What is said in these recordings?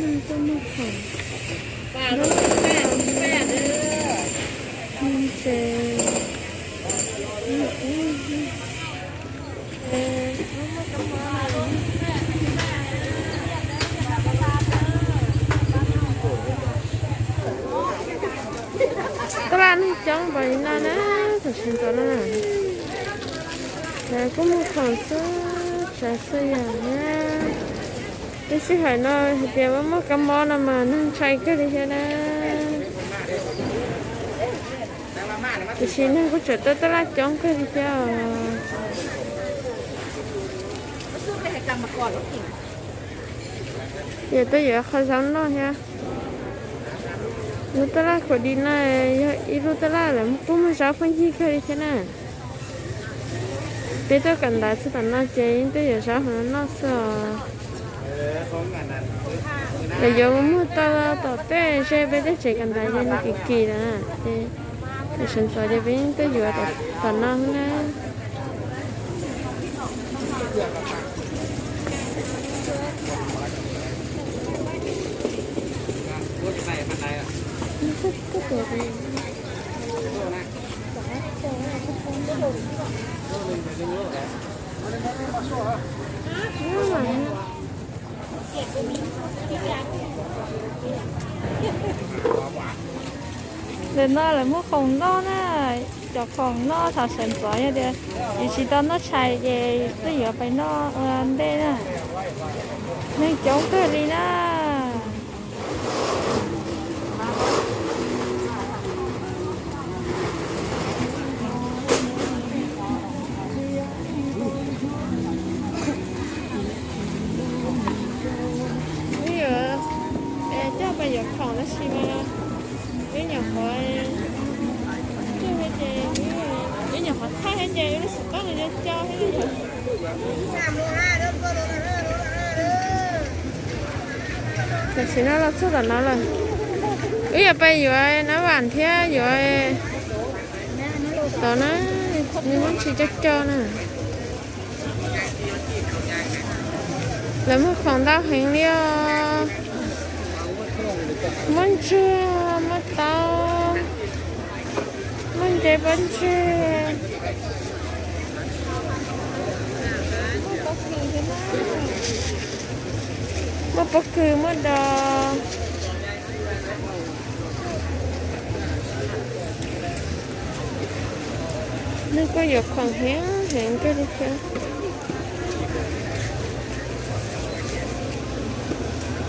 Neeg tuaj muag khoom, neeg tsev. Tab laj neeg coob npaum li no na, thaum sawv ntxov no na. Lawv kuj muag khoom xwb, tsav xwb yam na. Lub sij hawm no hais tias muaj muaj kab mob no mas neeg ntshai kawg li thiab na. Tiam sis neeg kuj tseem tuaj tab laj coob kawg li thiab os. Yog tuaj yuav qhov zaub noj thiab. Lub tab laj khuam di no yog ib lub tab laj lawv kuj muag zaub pheej yig kawg li thiab na. Peb tuaj kawm ntawv txog tom no ces yeej tuaj yuav zaub hauv no noj xwb os. Lawv yuav muag tau tom tej ze peb tej tsev kawm ntawv ces nws kim kim lawm ces thaum sawv ntxov ces peb yeej tuaj yuav tom no na. Ntawm no lawv muag khoom noj na, cov khoom noj thaum sawv ntxov yog tias yus tsis tau noj tshais ces twb yuav pais noj ua ntej na. Neeg coob kawg li na. Wb yuav coj pais yuav khoom tab sis mas wb nyuam qhuav, wb nyuam qhuav thaij thiab ces wb lub xov tooj nws co co thiab. Tam sim no los txog tom no lawm. Wb yuav pais yuav nab vam thiab yuav tod na, nws muab tsis co co na. Lawv muag khoom ntau heev li os. Muaj ntsuag, muaj taub, muaj ntses pob ntseg, muaj pob kws, muaj dos. Neeg kuj yuav khoom heev heev kawg li thiab.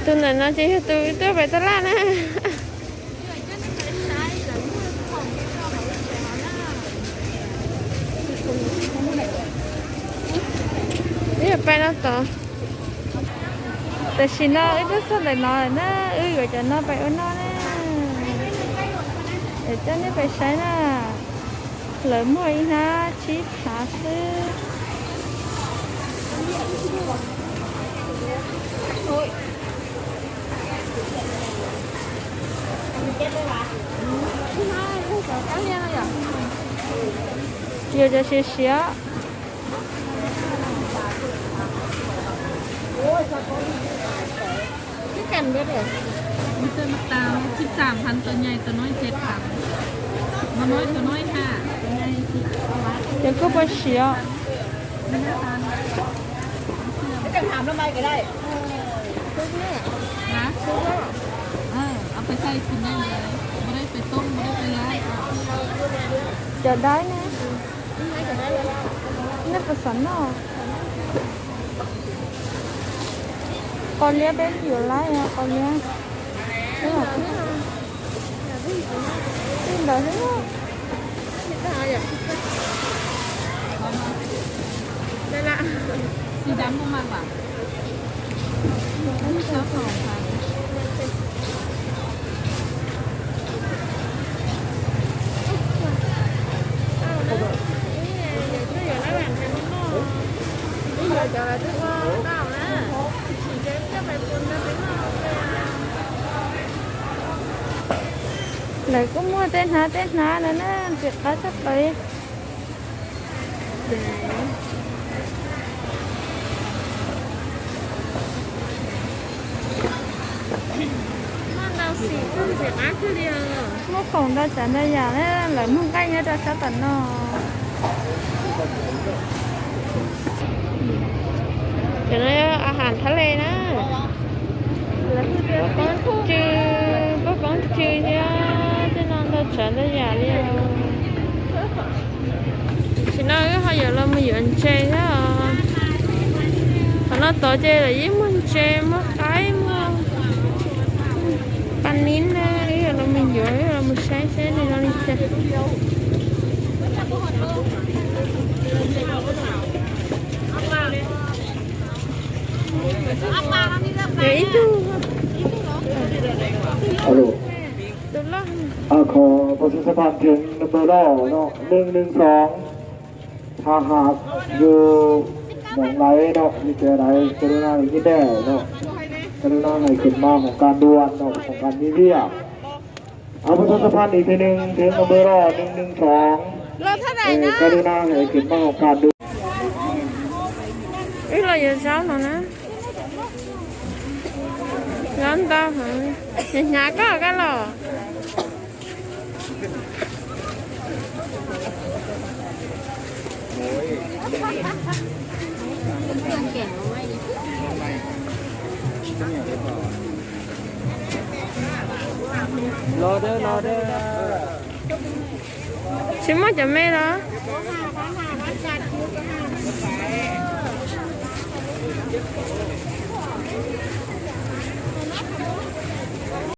Tus ntawm no ces yog tus wb tuaj pais taj laj na. Wb yuav pais no tod. Tam sim no wb twb txog ntawm no lawm na, wb yuav cov no pais ua noj na. Coj nej pais saib na, lawv muag ib hnab tsib hnab xwb. Yuav cov siav siav. Tus no tau xib xam thas, tus nyais tus no ces tham, no no tus no ha, ces kuj puas siav. Cov dawb ne, nej puas xav noj? Qos liab peb yuav lawm, qos liab. Tij ntawd xwb. Lawv kuj muag tej hnab tej hnab no na, ntxim qab tshaj plaws li. Muaj ntau xim kawg, ntxim qab kawg li os. Muaj khoom ntau tsav ntau yam na, lawv muag nqaij nyob rau sab tom no. Cov no yog a has thab le na. Poob cw, poob poob cw thiab tej no ntau tsav ntau yam li os. Tam sim no wb ho yuav los mus yuav ntses thiab os. Qhov no tod ces lawv yeej muag ntses, muag qaib, muag pa nib na, wb yuav los mus yuav, wb yuav los mus saib seb nws zoo li cas. Yog ib tug, tus loj. ขอประชาสัมพันธ์ถึง number รอดเนาะ หนึ่งหนึ่งสอง ถ้าหากอยู่หนองไหลเนาะ มีแต่ไหล กรุณาอย่างนี้แน่เนาะ กรุณาให้ขึ้นมาของการด่วนเนาะ ของการมีเวียก เอาประชาสัมพันธ์อีกทีหนึ่งถึง number รอด หนึ่งหนึ่งสอง กรุณาให้ขึ้นมาของการด่วน Wb los yuav zaub no na. Zaub ntau heev. Hnyav koj koj los. Tsis muaj cov me los?